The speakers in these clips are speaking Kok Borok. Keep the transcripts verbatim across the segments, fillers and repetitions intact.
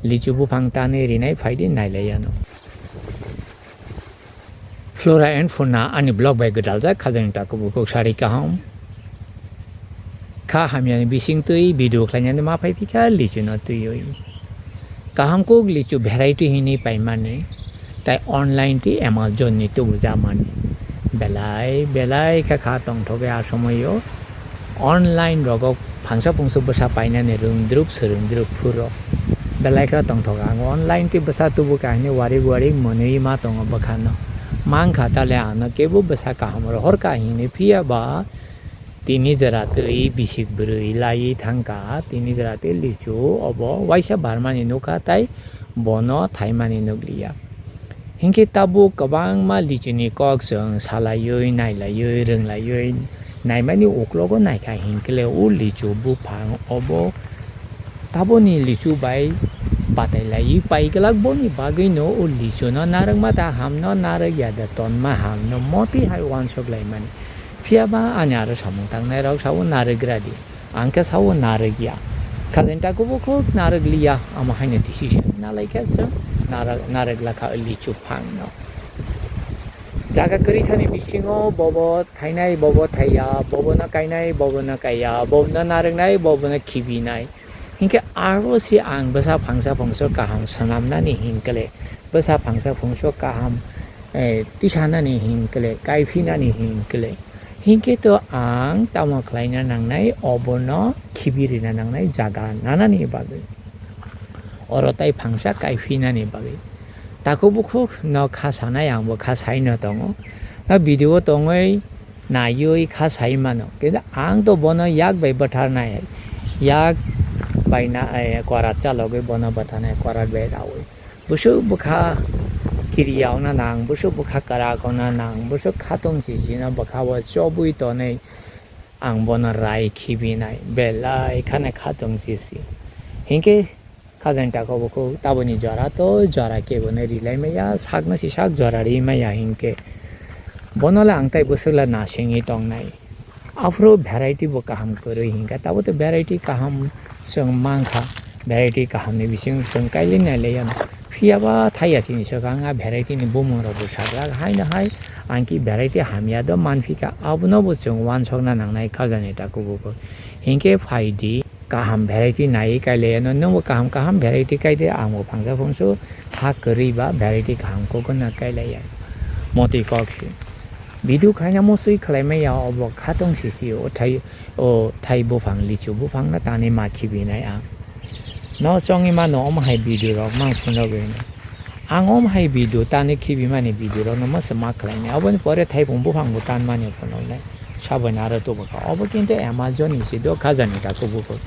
Lichu buphang tanwi rinai phaidi nailaiya no. Flora and Fauna ani blog bai gwdaljak khajani takhuk bukhuk sari kaham. Kha hamyani bising twi video khlainani ma phai phikha lichu no twiwi. Kaham kuk lichu variety hini paimani. Tai online twi Amazon ni tubu jamani. Belai, belai kha kha tongthok ya somoyo. Online rogo phangsa phungsu bwsa painani rwngdrup swrwngdrup phuro. Belai kha tongthok ang online twi bwsa tubu kahini warik warik mwnwi ma tongo bwkhano. Mangkha tale ano kebo bwsa kaham rohor kahini phiya ba tini jora twi bisik bwrwi laiwi thangkha, tini jora twi lichu obo waisa barmani nukha tai bono thaimani nukliya. Hinkhe tabuk kwbangma lichuni kok chwng salaiwi, nailaiwi, rwnglaiwi naimani uklogo naikha hinkhe le o lichu buphang obo taboni lichu bai batailaiwi paiglak boni bagwino o lichuno narwkma ta hamno narwkya da tonma hamno motwi hai uansuk laimani. Phiya ba ani aro samung tangnai rok sao narwk gra di. Ang khe sao narwk ya. Khajani takhuk bukhuk narwk liya. Amo haino decision nalai khe chwng narwk, narwk lakha lichu phang no. Jaga kwrwi thani bisingo bobo thainai, bobo thaiya, bobo no kainai, bobo no kaiya, bobo no narwknai, bobo no khibinai. Hinkhe aro se ang bwsa phangsa phungso kaham swnamnani hinkhe le, bwsa phangsa phungso kaham, eh, tisanani hinkhe le, kaiphinani hinkhe le. Hinkhe to ang tamo khlaina nangnai, obono khibi rina nangnai jaga nanani bagwi. Oro tai phangsa kaiphinani bagwi. Takhuk bukhuk no kha sanai, ang bo kha saino tongo. No video o tongwi naiwi kha sai mano. Kintu ang to bono yak bai bwtharnai, yak bai na, eh, kwrak chalogwi bono bwtharnai, kwrak bai raui. Bwswk bwkha kiriya wngna nang, bwswk bwkha kwrak wngna nang, bwswk khatong sisino bwkha o chobwi tonwi ang bono rai khibinai, belai khana khatong sisi. Hinkhe khajani takhuk bukhuk taboni jora to jora kebono rilai maya, sakno si sak jora ri maya hinkhe. Bono le ang tai bwswk le nasingwi tongnai. Aphuru variety bo kaham kwrwi hinkhe, tabo to variety kaham chwng mankha, variety kaham ni bising chwng kailai nailai yano. Phiya ba thaiya chini swkang a variety ni bumung rok bo sajak haino hai, ang ki variety hamya do manphika, abono bo chwng uansukna nangnai khajani takhuk bukhuk. Hinkhe phaidi. Kaham variety naiwi kailaiya no, nwngbo kaham kaham variety kaide, angbo phangsa phungsu ha kwrwi ba variety kaham kokno kailaiya. Motwi kok si. Video khlaina musui khlai maya obo khatong sisi o thai, o thai buphang lichu buphang no tanwi ma khibinai ang. No chongwi mano omo hai video rok mang phunugwi no. Ang omo hai video tanwi khibimani video rokno masa ma khlainai. Oboni pore thaipung buphang bo tanmani phunuknai. Saboni aro tubukha. Obo kintu Amazon ni si do khajani takhuk bukhuk.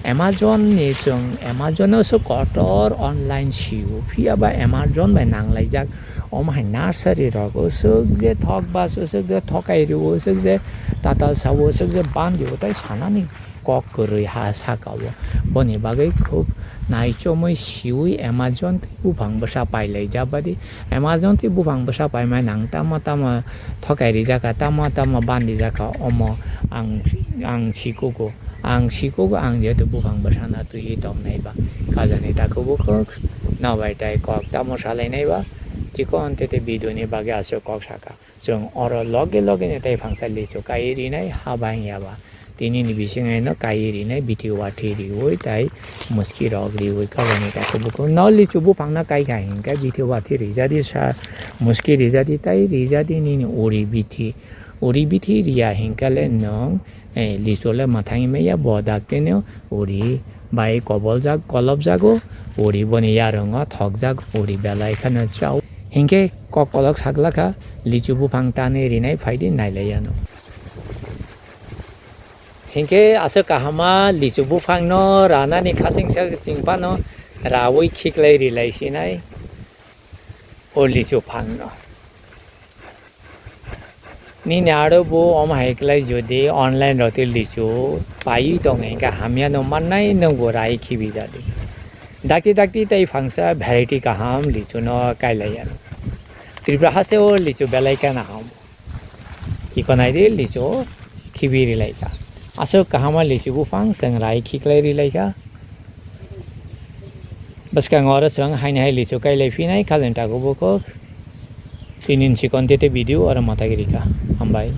Amazon ni chwng, Amazon o se kotor online sio. Phiya ba Amazon bai nanglaijak. Omo hai nursery rok usuk je thok bas, usuk je thokai rio, usuk je tatal sao, usuk je ban rio, tai sanani kok kwrwi ha saka o. Boni bagwi khub naichomwi siwi Amazon tei buphang bwsa pailaijak badi. Amazon tei buphang bwsa paimani ang tamo tamo thokai rijak kha, tamo tamo bandijak kha, omo ang, ang sikugo. Ang sikugo, ang jehetu buphang bwsano twiwi tongnai ba. Khajani takhuk bukhuk no bai tai kok tamo salainai ba. Chikon tete video ni bagwi aswk kok saka. Chwng oro loge loge ni tai phangsa lichu kai rinai ha bang ya ba. Tini ni bisingo no kai rinai bithi wathi riwi tai muski rok riwi kabani takhuk bukhuk. No lichu buphang no kai kha hinkhe bithi wathi rijadi sa muski rijadi tai rijadi nini uri bithi. Uri bithi riya hinkhe le nwng, eh, lichu le mwthangwi maya bo dak tini uri bai koboljak kolopjago uri boni yarwngo thokjak uri belai kheno chao. Hinkhe kok kolok saklakha lichu buphang tanwi rinai phaidi nailaiya no. Hinkhe aswk kahama lichu buphangno ranani khasingsa chwng phano raui khiklai rilai sinai o lichu phangno. Nini aro bo omo hai khlai jodi online rok tei lichu paiwi tong hinkhe hamya no mannai nwng bo rai khibi jadi. Dakti dakti tei phangsa variety kaham lichu no kailai ano. Tripura haste o lichu belai kheno ham. Iko nai di lichu khibi rilai kha. Aswk kahama lichu buphang chwng rai khiklai rilai kha. Bwskango oro chwng haini hai lichu kailai phinai, khalni takubo kok. Tini ni chikon tete video oro matagiri ka. Hambai.